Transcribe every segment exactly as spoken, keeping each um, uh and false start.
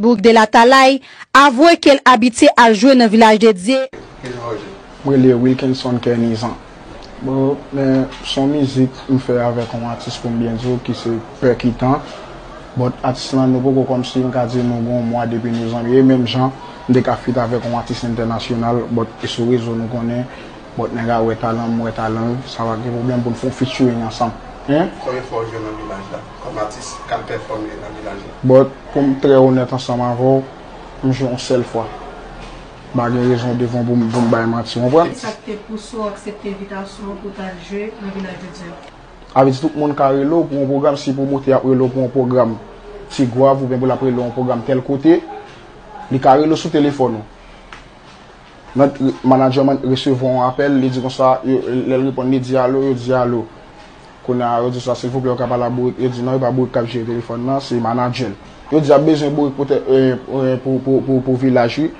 Boug de Latalay, avwe ke l abitye al jwe nan Vilaj de Dye. Mwen rele Wilkinson Kernizan. Bon, men se yon mizik m fè avèk yon atis, pou m byen di w, ki se Pèkitan. But atis lan, nou poko, kòmsi m ka di nou gen yon mwa depi nou zanmi. E menm jan, m te ka feat avèk yon atis entènasyonal, but e sou rezo nou konnen. But nèg la wè talan m, m wè talan l, sa pa gen pwoblèm pou n fè yon featuring ansanm. Hein? Konbyen fwa w jwe nan Vilaj la, kòm atis k al pèfòme nan Vilaj la? But pou m trè onèt ansanm avè w, m jwe yon sèl fwa. M pa gen rezon devan pou m, pou m bay manti, w konprann? Kisa k te pouse w aksepte envitasyon an pou w t al jwe nan Vilaj de Dye? Avè di tout moun ka rele w pou yon pwogram, si pwomotè ap rele w pou yon pwogram Ti Gwav oubyen pou l ap rele w yon pwogram tèl kote, li ka rele w sou telefòn ou. Nan, manadjè man resevwa yon apèl, li di konsa, yo, lè l reponn, li di alo, yo di alo. Kounye a, yo di sa, silvouplè, ou ka pale a Bourik? Yo di non, e pa Bourik k ap jere telefòn nan, se manadjè l. Yo di y ap bezwen Bourik pou, te- eh, eh, pou, pou, pou, pou Vilaj, wi.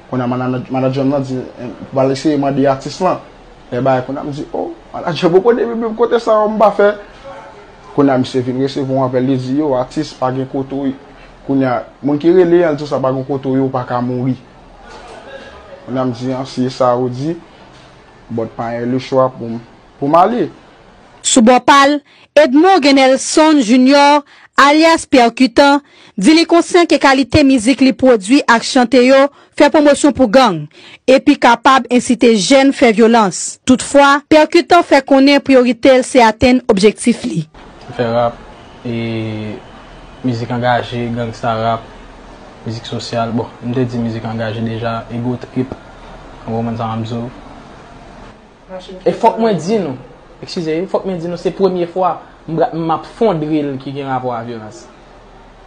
Kounye a, mana- manadjè m nan di, eh, pral eseye mande atis lan. Lè bagay, kounye a, m di, o, manadjè m, kote, kote sa yo m pa fè? Kounye a, misye vin resevwa yon apèl, li di, yo, atis, pa gen kote w ye. Kounye a, moun ki rele an, l di sa, pa gen kote w ye, ou pa ka mouri. Kounye a, m di, an, si e sa ou di, but pa gen lechwa pou m, pou m ale. Sou bò pa l, Edmond Genelson Junior, alyas Pèkitan, di li konsyan ke kalite mizik li pwodui ak chante yo fè pwomosyon pou gang, epi kapab ensite jèn fè vyolans. Toutfwa, Pèkitan fè konnen priyorite l se atenn objektif li. M fè rap, e mizik angaje, gangsta rap, mizik sosyal. Bon, m te di mizik angaje deja, ego trip. Ou konprann sa m ap di w? E fòk mwen di nou, eskize, fòk mwen di nou, se premye fwa m bra- m ap fè yon drill ki gen rapò a vyolans.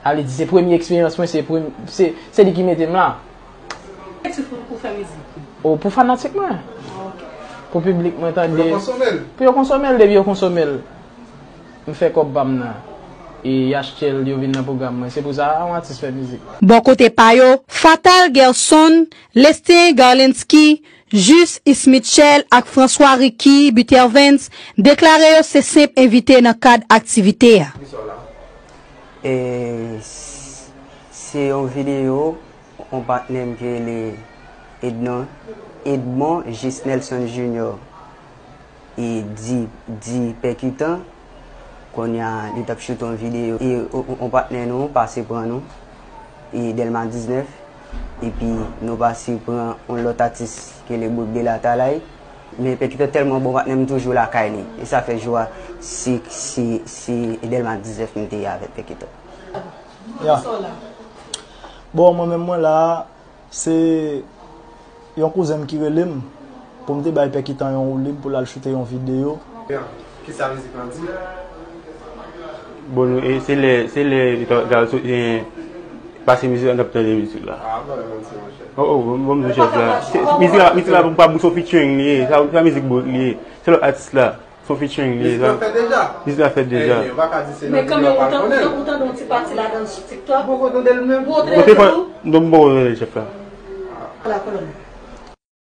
Sa vle di, se premye eksperyans mwen, se prem- se, se li ki mete m la. Objektif ou pou fè mizik? O, pou fanatik mwen. Ok. Pou piblik mwen tande. Pou yo konsome l? Pou yo konsome l, depi yo konsome l. M fè kòb pa m nan. E y achte l, yo vin nan pwogram mwen. Se pou sa, yon atis fè mizik. Bò kote pa yo, Fatal Gerson, Lestin Garlinski, Jus Ismitchel ak François Ricky Butervens deklare yo se senp envite nan kad aktivite a. E s- se yon videyo yon patnè m ki rele Ednon, Edmond Gisnelson Junior, e di, di Pèkitan. Kounye a, li t ap choute yon videyo. E yon, yon, yon patnè nou pase pran nou, e Dèlma diznèf. Epi nou pase pran yon lòt atis ki rele Boug de Latalay. Men Pèkitan tèlman bon patnè, m toujou lakay li. E sa fè jou a, se, se, se Dèlma diznèf m te ye avèk Pèkitan. Ya. Bon, mwen menm mwen la, se yon kouzen m ki rele m pou m te bay Pèkitan yon woulib pou l al choute yon videyo. Kisa mizik lan di? Bon, nou, e se lè, se lè li ta- ta- so- e, pase mizik la, n ap tande mizik la. Ah, bon, bon, se monchè. Oh, oh, bon, bon, monchè, la. Se- Mizik la, mizik la, pa Bourik, se yon featuring li ye. Sa, sa mizik Bourik li ye. Se lòt atis la. Se yon featuring li ye. Mizik la fèt deja? Mizik la fèt deja. Ebyen, ou pa ka di se nan videyo a pa l konnen. Men kanmenm, ou tande yon ti pati ladan sou TikTok? Ou poko tande l menm? Bon, te pa- non, m poko tande chèf la. Ala kolonn.